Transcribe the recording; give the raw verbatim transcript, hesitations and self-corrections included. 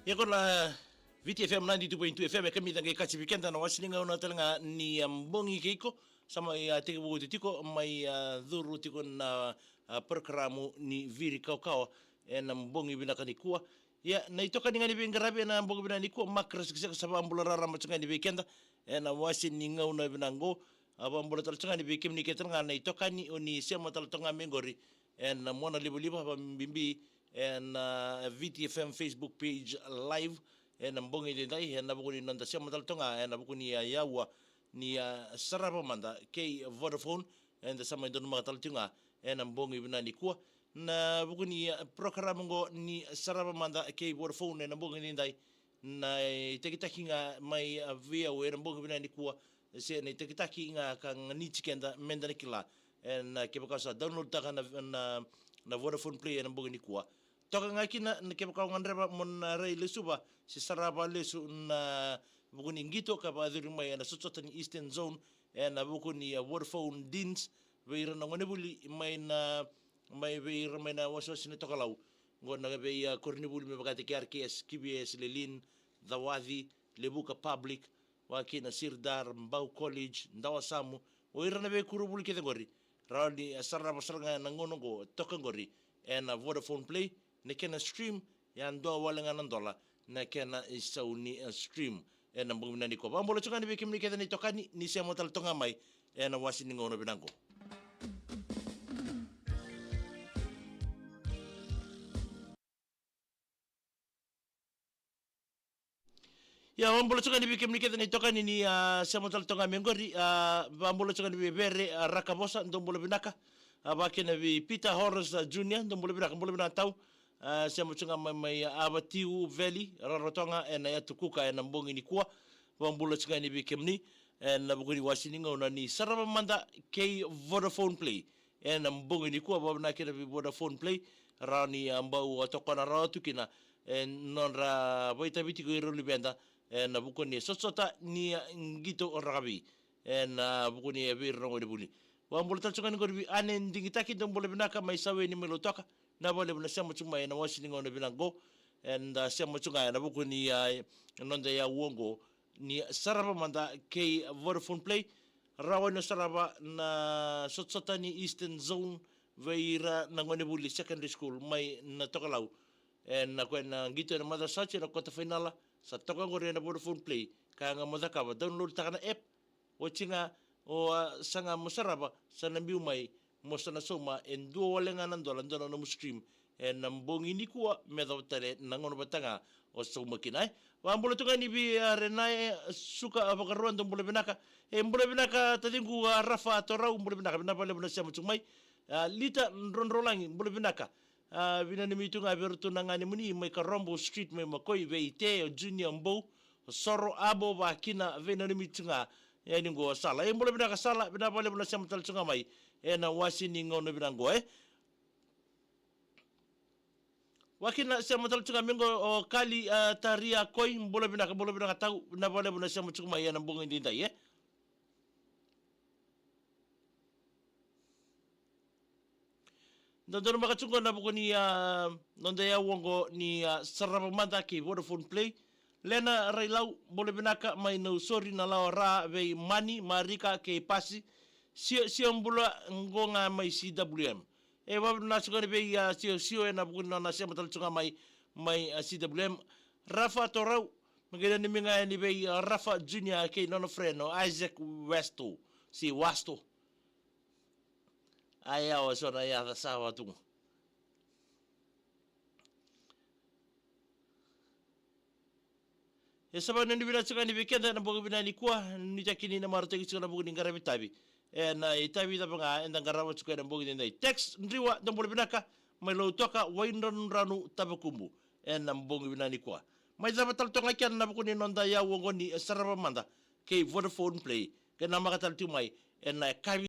Ia ko na V T F M ninety-two point two F M, e kamica qai kaci vei keda na wasi ni gauna tale ga ni a bogi kei iko. Sa mai a tekivu oti tiko, mai a curu tiko na a porokaramu ni Viri Kawakawa ena bogi vinaka nikua. Ia na itokani ga ni veiqaravi ena bogi vinaka nikua, Mark Rasikiseka, sa vakabula raraba tu ga ni vei keda ena wasi ni gauna vinaka qo. A vakabula tale tu ga ni vei kemuni kece tale ga na itokani o ni sema tale toka ga mai qori ena mona livaliva, vakabibi ena V T F M Facebook page live ena bogi edaidai, ena vuku ni noda sema tale toka ga ena vuku ni a yaua ni a sarava mada kei Vodafone. Eda sa mai donumaka tale tiko ga ena bogi vinaka nikua na vuku ni a porokaramu qo ni sarava mada kei Vodafone ena bogi edaidai. Na itakitaki ga mai a vei au ena bogi vinaka nikua, se na itakitaki ga ka ganiti keda meda na kila ena kevaka sa download taka na, na, na Vodafone Play ena bogi nikua. Toka ga kina na kevaka o gadreva mo na rai lesuva se sarava lesu na vuku ni qito ka vakacuri mai ena sotasota ni Eastern Zone ena vuku ni a Vodafone Deans vei ira na gonevuli mai na, mai vei ira mai na wasewase ni tokalau. Qo na vei a koronivuli me vakataki R K S, Q V S, Lelean, Cawaci, Levuka Public, vaka kina Sirdar, Bau College, Dawasamu, o ira na veikoronivuli kece qori. Rawa ni a sarava sara ga na gauna qo toka qori ena Vodafone Play, na kena stream, e a dua wale ga na dola na kena isau ni a stream. Ena bogi vinaka nikua, vakabula tu ga ni vei kemuni kece na itokani ni sema tale toka ga mai ena wasi ni gauna vinaka qo. Ia, vakabula tu ga ni vei kemuni kece na itokani ni a sema tale toka ga mai qori, a vakabula tu ga ni vei Vere a Rakavosa, dou bula vinaka. A vaka kina vei Peter Horace a Junior, dou bula vinaka, bula vinaka tau. A sema tu ga mai, mai a Avatiu Valley, Rarotonga ena yatu Kuka ena bogi nikua. Vakabula tu ga ni vei kemuni ena vuku ni wasi ni gauna ni sarava mada kei Vodafone Play ena bogi nikua. Vakavinavinaka kina vei Vodafone Play, rawa ni a bau a tokona rawa tu kina e nodra vakaitavi tiko ira luveda ena vuku ni sotasota ni a qito rakavi ena vuku ni a vei ira na gonevuli. Vakabula tale tu ga ni qori vei Ane Digitaki, dou bula vinaka mai Saweni mai Lautoka. Vinaka vakalevu na sema tu mai ena wasi ni gauna vinaka qo. Eda sema tu ga ena vuku ni a noda yaua qo ni sarava mada kei Vodafone Play. Rawa ni sarava na sotasota ni Eastern Zone vei ira na gonevuli secondary school mai na tokalau. Ena koya na qito ena madrasa, ena quarter final, sa toka qori ena Vodafone Play. Ka ga mo cakava, download taka na app. Oti ga o a saga mo sarava, sa na biu mai mo sa na sauma e dua wale ga na dola, dua na nomu stream ena bogi nikua me yacova tale na gauna vata ga o sauma kina. E vakabula tu ga ni vei a Renae Suka a Vakarua, dou bula vinaka. E bula vinaka taciqu a Rafa Torau, bula vinaka, vinaka vakalevu na sema tu mai. A Lita Drodrolagi, bula vinaka. A veinanumi tu ga vei iratou na gane muni mai Karobo Street mai Makoi, vei Te, o Junior Bou, o Soro Abo, vaka kina veinanumi tu ga yani qo o Sala. E bula vinaka Sala, vinaka vakalevu na sema tale tu ga mai ena wasi ni gauna vinaka qo, e. Vaka kina sema tale tu ga mai qo o Kali a Taria Koi, bula vinaka, bula vinaka tau, vinaka vakalevu na sema tu ga mai ena bogi edaidai, e. Dodonu maka tu qo na vuku ni a noda yaua qo ni a sarava mada kei Vodafone Play. Lena Railau, bula vinaka mai Nausori, na lawa ra vei Mani, Marika kei Pasi. Sio, sio bula qo ga mai C W M. E vakavinavinaka tu ga ni vei a Sio, Sio ena vuku ni nona sema tale tu ga mai, mai a C W M. Rafa Torau, me qai nanumi ga yani vei a Rafa Junior kei nona friend o Isaac Westo, si Wasto. A yawa so na yaca sa vaka tu ga. E sa vakananumi vinaka tiko yani vei keda ena bogi vinaka nikua, nuitaki ni na marautaki tiko na vuku ni qaravi tavi. Ena itavi cava ga eda qarava tiko ena bogi edaidai. Tex Driwa, dou bula vinaka, mai Lautoka, Waidranudanu, Tavakubu. Ena bogi vinaka nikua. Mai cava tale toka ga kina na vuku ni noda yaua qo ni sarava mada kei Vodafone Play. Kei namaka tale tiko mai ena yakavi